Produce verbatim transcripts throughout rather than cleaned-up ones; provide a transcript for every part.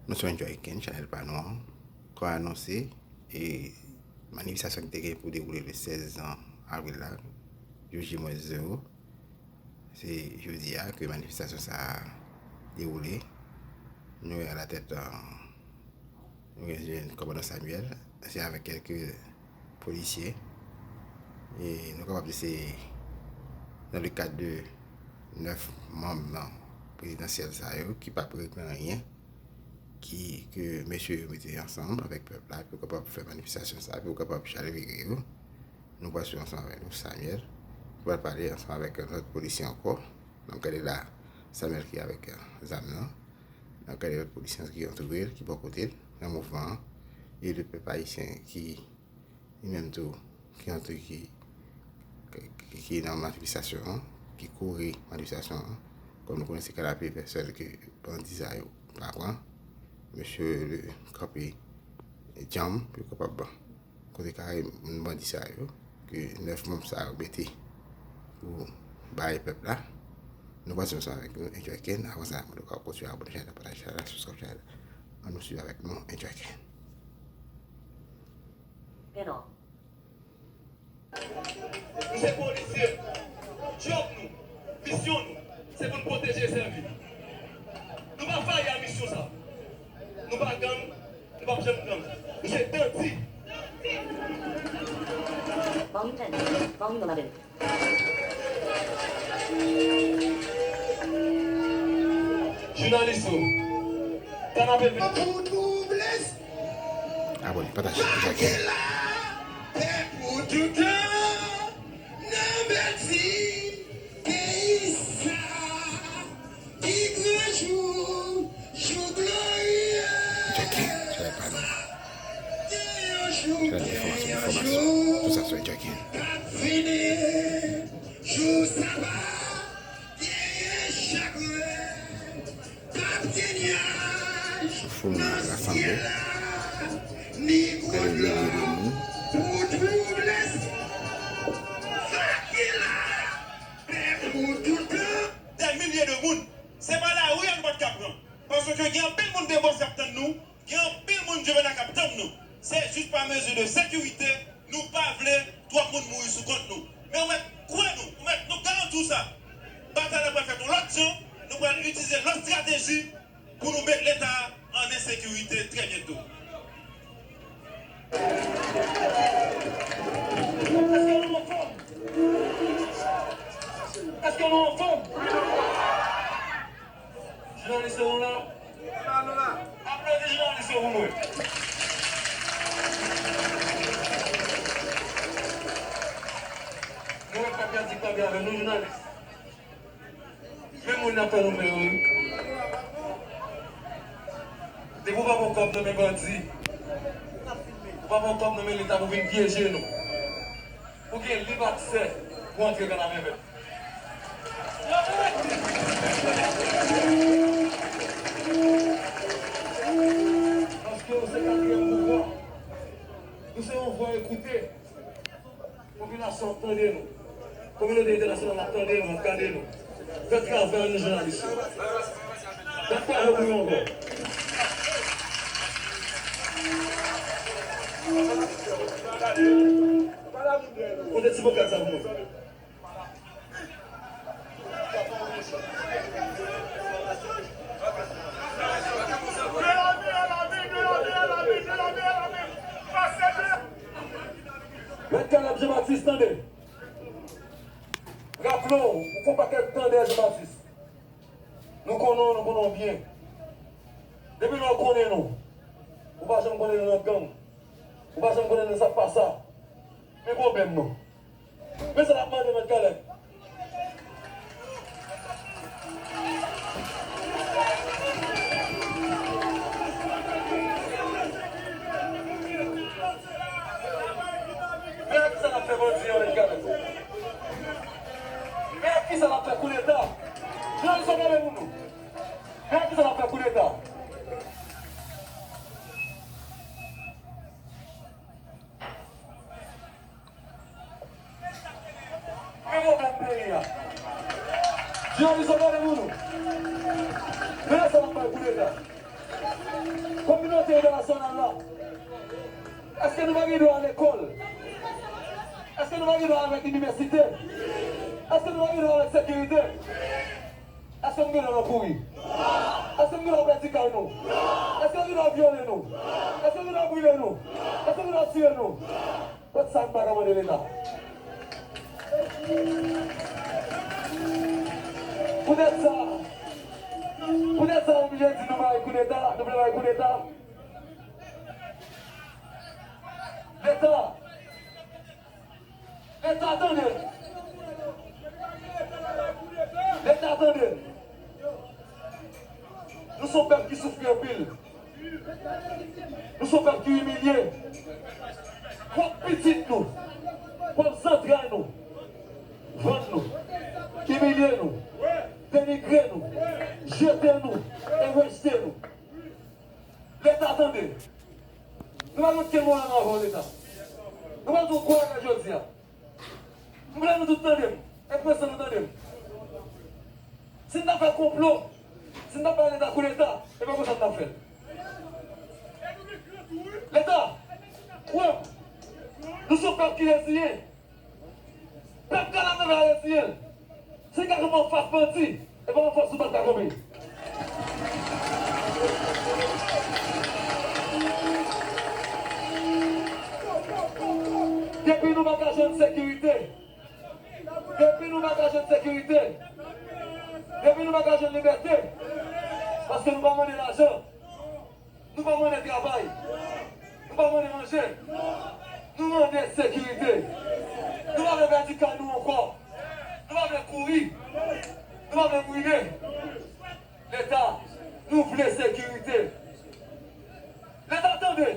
Nou sou Enjoy Ken, chanèl pa nou an. Kòm anonse, e manifestasyon ki te gen pou dewoule le sèz avril la, jou J mwens zewo, se jodi a ke manifestasyon sa a dewoule. Nou wè alatèt, e, nou gen kòmandan Samuel, se avèk kèlke polisye. E nou kapab di se nan le kad de nèf manm nan prezidansyèl sa yo ki p ap regle anyen, ki, ke mesye yo mete ansanm avèk pèp la, pou yo kapab fè manifestasyon sa, pou yo kapab chalbire yo. Nou pral swiv ansanm avèk nou Samuel, ki pral pale ansanm avèk lòt polisye ankò. N ap gade la, Samuel ki avèk, e, zam nan. N ap gade lòt polisye ki antoure l, ki bò kote l, nan mouvman an. E le pèp ayisyen ki, li menm tou, ki antre, ki, ki, ki nan manifestasyon an, ki kouri manifestasyon an. Kòm nou konnen se kanapevè sèl ke bandi sa yo pa pran. Mesye yo kanpe djanm pou yo kapab kote kare moun bandi sa yo, ke nèf manm sa yo mete pou bay pèp la. Nou pase ansanm avèk nou, Enjoy Ken. Avan sa, mwen ka kontinye abòne chanèl la, pataje chanèl la, subscribe chanèl la. Ann nou swiv avèk nou, Enjoy Ken. Gen non. Nou se polisye. Djòb nou, misyon nou, se pou n pwoteje e sèvi. Nou pa fayi a misyon sa. Nou pa gang, nou p ap janm gang. Nou se bandi. Volume ten. Volume eleven. Jounalis yo, kanapevè. Abòne, pataje, like. Pèp ou toutan nan bati peyi sa. Pi gran jou, jou glorye. Enjoy Ken, chanèl pa nou. Chanèl enfòmasyon, enfòmasyon. Tout sa sou Enjoy Ken. K ap vini, jou saba, genyen chagren. K ap gen nyaj nan syèl la, ni gwo dlo pou twouble. Sa ki la, pèp ou toutan. Dè milye de moun. Se pa lari a nou pa t ka pran. Paske gen anpil moun Debòs k ap tann nou, gen anpil moun Jovenel k ap tann nou. Se jis pa mezi de sekirite, nou pa vle twòp moun mouri sou kont nou. Men ou mèt kwè nou, ou mèt nou garanti w sa. Batay la pral fèt yon lòt jan, nou pral itilize lòt estrateji pou nou met Leta an ensekirite trè byento. Èske nou anfòm? Èske nou anfòm? Jounalis yo, nou la? Aplodi jounalis yo pou mwen. Nou wè pèp la di kanpe avè nou, jounalis. Men moun nan fè nou fè yo, wi. Depi w pa pran kòb nan men bandi, w pa pran kòb nan men Leta pou vin pyeje nou. Ou gen lib aksè pou antre kanapevè. Paske ou se katriyèm pouvwa. Ou se yon vwa ekoute. Popilasyon ap tande nou. Kominote entènasyonal ap tande nou, ap gade nou. Fè travay nou, jounalis yo. Fè travay nou ankò. Kote ti bokal sa pou mwen? Mèt Caleb Jean Baptiste, tande. Raple w, ou fè yon pakèt tan dèyè Jean Baptiste. Nou konnen w, nou konnen w byen. Depi lè w konnen nou, ou pa janm konnen nou nan gang. Ou pa janm konnen nou nan sa k pa sa. Men pwoblèm nou. Men sa n ap mande Mèt Caleb. Men ak kisa n ap fè bandi an, Mèt Caleb? Men ak kisa n ap fè koudeta? Jounalis yo, gade pou nou. Men ak kisa n ap fè koudeta? Men pwoblèm peyi a. Jounalis yo, gade pou nou. Men sa n ap bay koudeta. entènasyonal la? Èske nou pa gen dwa lekòl? Èske nou pa gen dwa avèk inivèsite? Èske nou pa gen dwa avèk sekirite? Èske nou gen dwa nan kouri? Èske nou gen dwa pèdi kay nou? Èske nou gen dwa vyole nou? Èske nou gen dwa brile nou? Èske nou gen dwa tiye nou? Kot sa nou pa ka mande Leta? Poutèt sa, poutèt sa, nou oblije di nou bay koudeta, nou vle bay koudeta. Leta, Leta tande. Leta tande. Nou se yon pèp ki soufri anpil. Nou se yon pèp ki imilye. Pwòp pitit nou, pwòp zantray nou vann nou, imilye nou, denigre nou, jete nou e rejte nou. Leta tande. Nou pa gen okenn moun ann avan w, Leta. Nou pa gen gwo bagay jodi a. M vle nou tout tande m. E prezan nou tande m. Si n ta fè konplo, si n ta bay Leta koudeta, e pa konsa n ta fè l. Leta, kwè m, nou se yon pèp ki reziyen. Pèp Kanapevè a reziyen l. Si l ka kanpe anfas bandi, e pa anfas ou pèp ka kanpe. Depi nou pa ka jwenn sekirite, depi nou pa ka jwenn sekirite, depi nou pa ka jwenn libète, paske nou pa mande lajan, nou pa mande travay, nou pa mande manje, nou mande sekirite. Nou pa vle pèdi kay nou ankò. Nou pa vle kouri. Nou pa vle brile. Leta, nou vle sekirite. Leta, tande.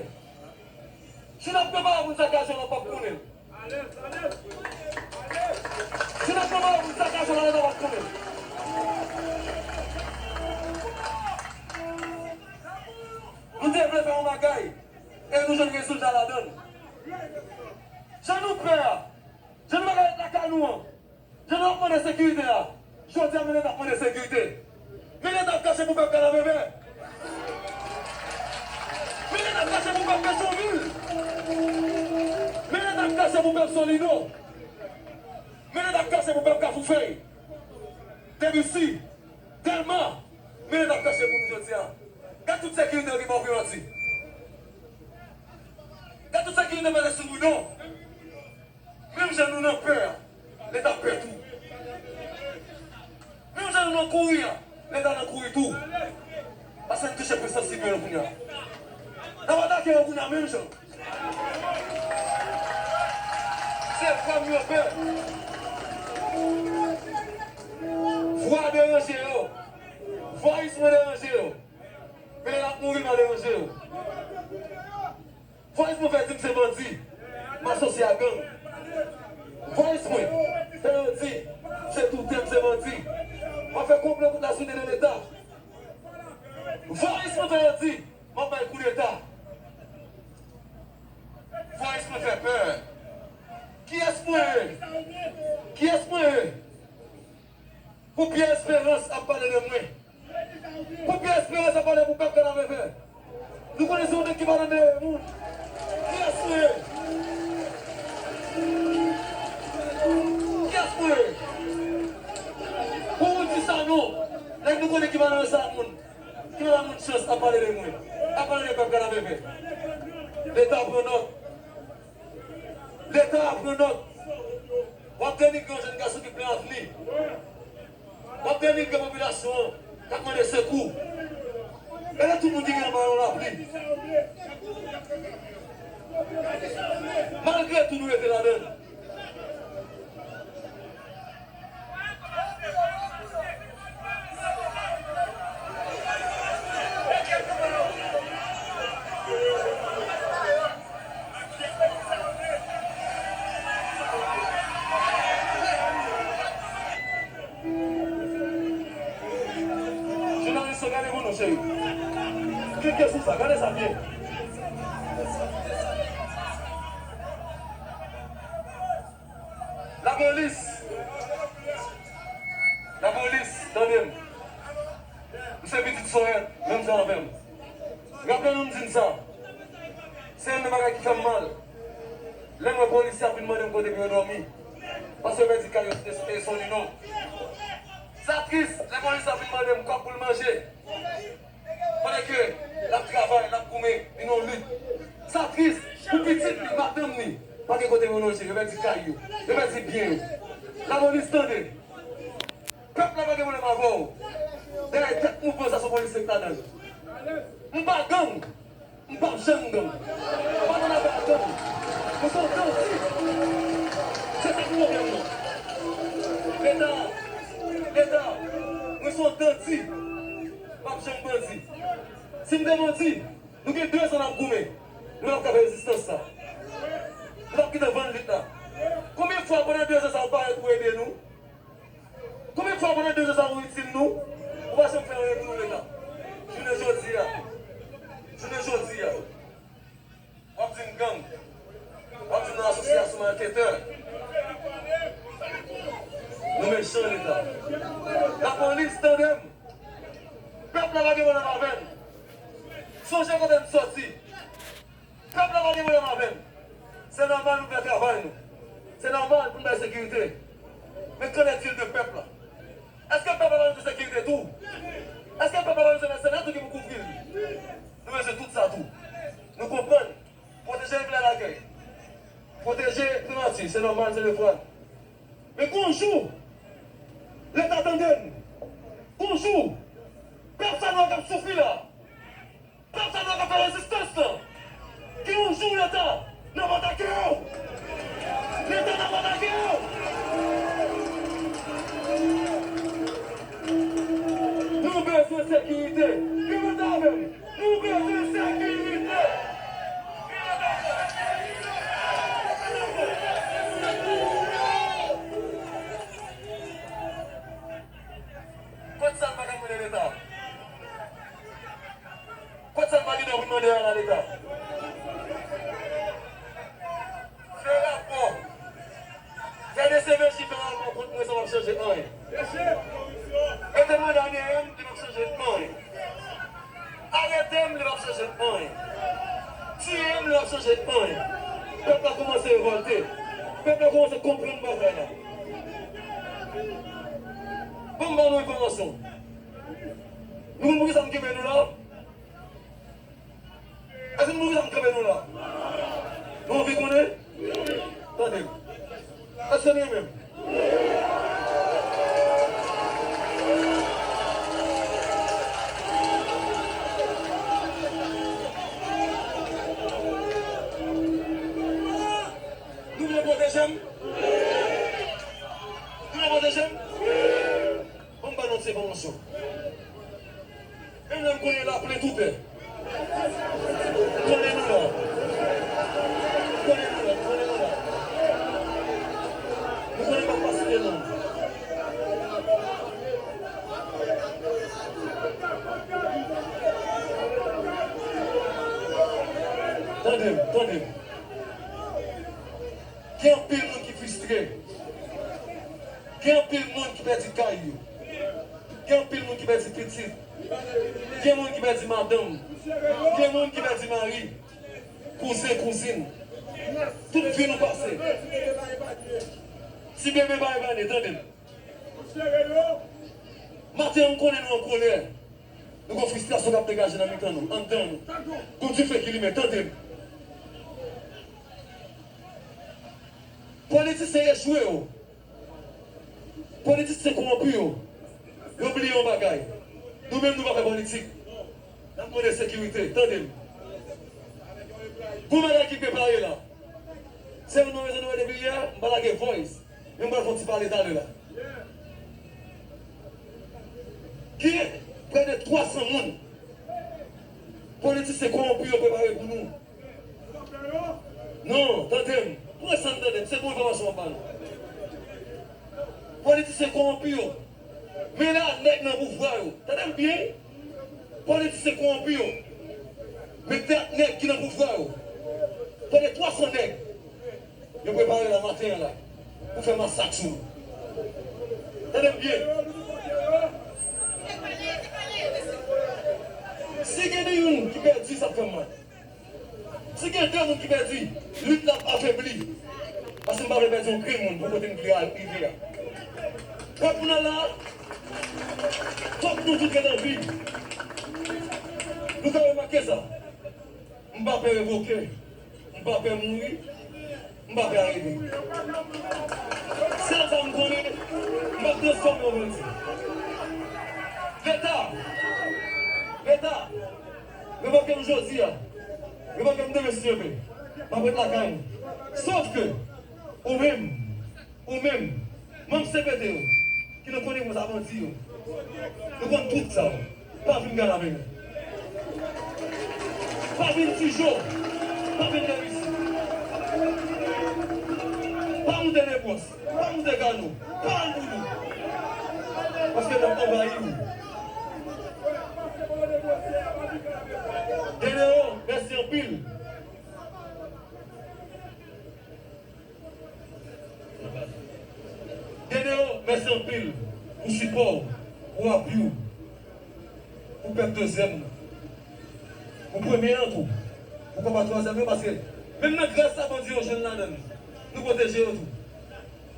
Si n ap prepare pou n sakaje, nou p ap konnen. Si n ap prepare pou n sakaje, nou p ap konnen. Nou te vle fè yon bagay, e nou jwenn rezilta ladan l. Jan nou pè a, jan nou pa ka ret lakay nou an, jan nou ap mande sekirite a, jodi a, men Leta ap mande sekirite. Men Leta ap kache pou pèp Kanapevè. Men Leta ap kache pou pèp Petyonvil. Men Leta ap kache pou pèp Solino. Men Leta ap kache pou pèp Kafoufèy. Debisi, Dèlma, men Leta ap kache pou nou jodi a. Gad tout sekirite yo ki ba w primanti. Gad tout sekirite mete sou Boudon. Menm jan nou nan pè a, Leta pè tou. Menm jan nou nan kouri a, Leta nan kouri tou. Paske n touche pwisans sipè yo kounye a. N ap atake yo kounye a menm jan. Se fwa m yo pè. Vwa deranje yo. Vwayis mwen deranje yo. Men lè n ap mouri, pa deranje yo. Vwayis mwen fè di m se bandi. M asosye a gang. Vwayis mwen fè yo di m se toutè, m se bandi. M ap fè konplo kont la site de Leta. Vwayis mwen fè yo di m ap bay koudeta. Vwayis mwen fè pè. Kiyès mwen ye? Kiyès mwen ye? Pou Pyè Esperans ap pale de mwen. Pou Pyè Esperans ap pale pou pèp Kanapevè. Nou konnen se yon nèg ki pa nan dèyè moun. Kiyès mwen ye? Kiyès mwen ye? Pou Rudy Sanon, nèg nou konnen ki pa nan sa moun. Ki pa ba moun chans ap pale de mwen, ap pale de pèp Kanapevè. Leta pran nòt. Leta pran nòt. W ap denigre yon jèn gason ki plen avni. W ap denigre popilasyon an k ap mande sekou. Gade tout moun ki gen anba yon lapli. Malgre tou, nou rete ladan l. Jounalis yo, gade pou nou, cheri. Klike sou sa, gade sa byen. Lapolis! Lapolis, tande m. M se pitit Sorèt, menm jan avè m. Raple nou m di n sa. Se youn nan bagay ki fè m mal. Lè m wè polisye ap vin mande m kote pou yo dòmi. Paske yo pèdi kay yo, e, e se yon non. Sa tris, lè polisye ap vin mande m kòb pou l manje. Pandan ke l ap travay, l ap goumen, li nan lit. Sa tris pou pitit li, madanm li. Pa gen kote pou yo lonje, yo pèdi kay yo, yo pèdi byen yo. Lapolis, tande! Pèp la pa gen pwoblèm avè w. Dèyè tèt mouvman sa, se yon polisye k ladan l. M pa gang. M p ap janm gang. M pa nan afè a gang. Mwen se yon danti. Se sa k pwoblèm nan. Leta, Leta, mwen se yon danti. M p ap janm bandi. Si m te bandi, nou gen de zan n ap goumen. Nou p ap ka fè rezistans sa. Nou p ap gentan vann lit la. Konbyen fwa pandan de zan sa yo parèt pou ede nou? Konbyen fwa pandan de zan sa ou itil nou, ou pa janm fè anyen pou nou, Leta? Jounen jodi a, jounen jodi a, w ap di m gang, w ap di m nan asosyasyon malfetè. Nou mechan, Leta. Lapolis, tande m. Pèp la pa gen pwoblèm avè n. Sonje kote n soti. Pèp la pa gen pwoblèm avè n. Se nòmal pou n fè travay nou. Se nòmal pou n bay sekirite. Men qu'en est-il de pèp la? Èske pèp la pa bezwen sekirite tou? Èske pèp la pa bezwen mèsenè tou ki pou kouvri l? Nou bezwen tout sa tou. Nou konprann. Pwoteje Vilaj Lakèy. Pwoteje Primati. Se nòmal, se devwa n. Men gon jou, Leta tande n. Gon jou, pèp sa nou k ap soufri la. Pèp sa nou k ap fè rezistans lan. Gen yon jou Leta n ap atake yo. Leta n ap atake yo. Nou bezwen sekirite. Gen Leta avè m. Nou bezwen sekirite. Kot sa n pa ka mande Leta? Kot sa n pa gen dwa pou n mande a la Leta? Fè rapò. Fè D C V J fè rapò kont mwen, sa p ap chanje anyen. Yo te mande a D M, li p ap chanje anyen. Arete m, li p ap chanje anyen. Tiye m, li p ap chanje anyen. Pèp la kòmanse revòlte. Pèp la kòmanse konprann bagay la. Ban m ba nou enfòmasyon. Nou konn poukisa m kenbe nou la? Èske nou konn poukisa m kenbe nou la? Nou anvi konnen? Tande m. Èske nou renmen m? Nou vle pwoteje m? Nou vle pwoteje m? Ban m ba nou ti enfòmasyon. Menm lè m konnen lapli tou pè. M konnen nou la. M konnen nou la, m konnen nou la. Nou konnen m ap pa site non. Tande m, tande m. Gen anpil moun ki fristre. Gen anpil moun ki pèdi kay yo. Gen anpil moun ki pèdi pitit. Gen moun ki pèdi madanm. Gen moun ki pèdi mari. Kouzen, kouzin. Tout vi nou pase. Ti bebe pa epanye, tande m. Maten an, m konnen nou an kolè. Nou gon fristrasyon k ap degaje nan mitan nou, anndan nou. Gon dife ki limen, tande m. Politisyen echwe yo. Politisyen kowonpi yo. Yo bliye yon bagay. Nou menm nou pa fè politik. N ap mande sekirite, tande m. Gon bagay ki prepare la. Se yon rezon nou wè depi yè, m pa lage voice. Men m pral fè yon ti pale talè la. Gen prè de twa san moun. Politisyen kowonpi yo prepare pou nou. Non, tande m. Pran sa n tande m. Se bon enfòmasyon m ap ba nou. Politisyen kowonpi yo. Men la, nèg nan pouvwa yo. Tande m byen. Politisyen kowonpi yo. Men tèt nèg ki nan pouvwa yo. Prè de twa san nèg. Yo prepare la maten an la pou fè masak sou nou. Tande m byen. Si gen de youn ki pèdi, sa ap fè m mal. Si gen de moun ki pèdi, lit la ap afebli. Paske m pa vle pèdi yon grenn moun pou kote m vle al rive a. Pèp nou la, fòk nou tout ret an vi. Nou ka remake sa. M pa pè revoke. M pa pè mouri. M pa pè arete. Sèl sa m konnen, m ap transfòme an bandi. Leta! Leta! Revoke m jodi a. Revoke m demen si Dye vle. M ap ret lakay mwen. Sòf ke, ou menm, ou menm, manm C P T yo, ki nan konivans a bandi yo, nou konn tout sa. Pa vin gade avè nou. Pa vin Tijo. Pa vin Dèbisi. Pa moute Lebwans. Pa moute Kano. Pa al Boudou. Paske n ap anvayi ou. Gedeon, mèsi anpil. Gedeon, mèsi anpil pou sipò w, pou apui w, pou pèp dezyèm nan, pou premye an tou, pou konba twazyèm yo, paske menm nan gras sa bandi yo jwenn ladan l, nou pwoteje yo tou.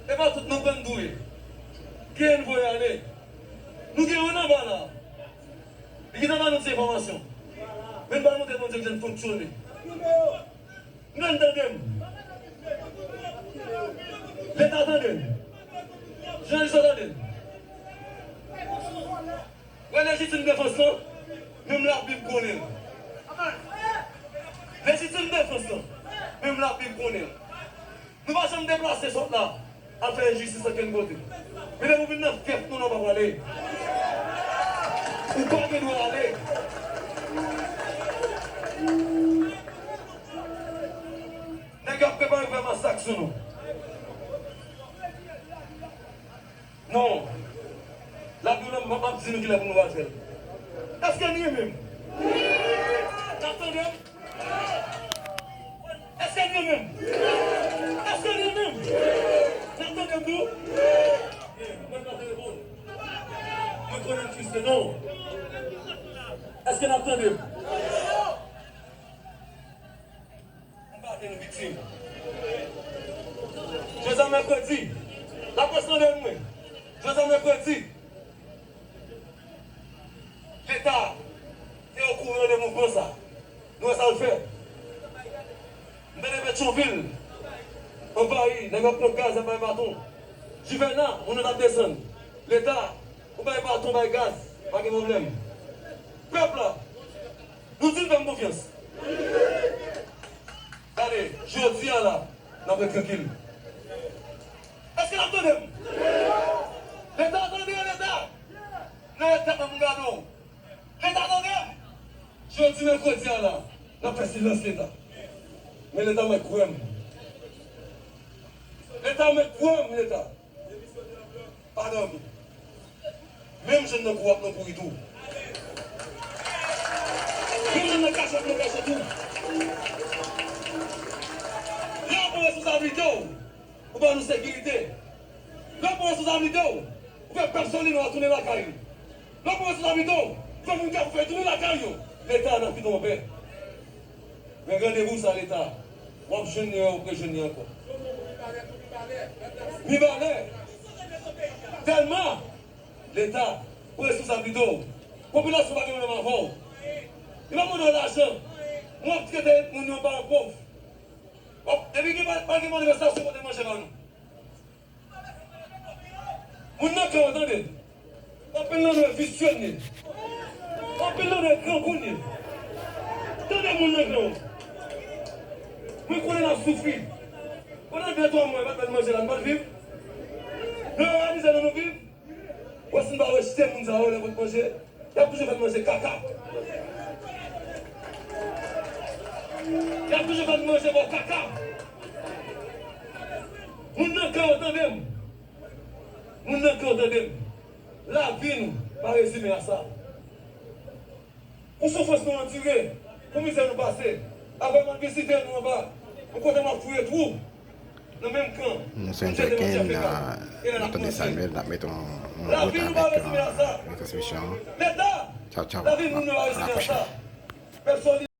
E pa tout non bann dwe. Gen n voye ale. Nou gen youn anba la. Li gentan ba nou ti enfòmasyon. Men n pral montre Bondye ki jan n fonksyone. Mwen tande m. Leta tande m. Jounalis yo tande m. Wè lejitim defans lan, menm Labib konnen l. Lejitim defans lan, menm Labib konnen l. Nou pa janm deplase sot la al fè enjistis ankenn kote. Men depi w vin nan fyèf nou, non, pa prale. Ou pa gen dwa ale. Nèg yo ap prepare fè masak sou nou. Non. Lavi w la, m ap di nou kilè pou nou pral fè l. Èske n renmen m? N ap tande m? Èske n renmen m? Èske n renmen m? N ap tande m tou? Mwen pa te reponn. Mwen konnen m triste, non. Èske n ap tande m? M pa vle nou viktim. Jodi a mèkredi, laprès tande m mwen. Jodi a mèkredi, Leta te okouran de mouvman sa. Nou wè sa l fè. M tande Petyonvil anvayi, nèg ap pran gaz, ap bay baton. Jivèna, moun yo t ap desann. Leta, ou bay baton, bay gaz, pa gen pwoblèm. Pèp la, nou di n fè m konfyans. Gade, jodi a la, n ap ret trankil. Èske n ap tande m? Leta, tande, Leta! Nan etap ap gade w. Leta, tande m! Jodi mèkredi a la, n ap fè silans Leta. Men Leta mèt kwè m. Leta mèt kwè m, Leta. Pa dòmi. Menm jan nan kou w ap nan kouri tou. Menm jan nan kache w ap nan kache tou. Lè w pran responsablite w, ou ba nou sekirite. Lè w pran responsablite w, ou fè pèp Solino a tounen lakay li. Lè w pran responsablite w, ou fè moun Kafou Vè tounen lakay yo. Leta, n ap kite w anpè. Men randevou sa Leta, w ap jwenn li, w ap rejwenn li ankò. Mibalè, Dèlma, Leta, pran responsablite w. Popilasyon pa gen pwoblèm avè w. Li pa mande w lajan. Mwen w ap trete moun yo paran pòv. W ap, depi gen pa, pa gen manifestasyon, pote manje ba nou. Moun nan kan an, tande. Anpil nan nou e visye n ye. Anpil nan nou e grangoun ye. Tande moun nan kan an. Mwen konnen n ap soufri. Pandan de twa mwa, yo pa t ban n manje la, n pral viv? Nou reyalize nou, nou viv? Wè si n pa rejte moun sa yo lè yo pot manje, y ap toujou fè n manje kaka. Y ap toujou fè n manje bò kaka. Moun nan kan yo, tande m. Moun nan kan yo, tande m. Lavi nou pa rezime a sa. Pou soufrans nou andire, pou mizè nou pase, apre m al vizite nou anba, yon kote m ap fouye twou, nan menm kan, nou sou N J K N, nou tande Samuel, n ap mete yon, yon bout avèk, euh, retransmisyon an. Tchaw, tchaw, n ap, n ap raproche. pèsonn li.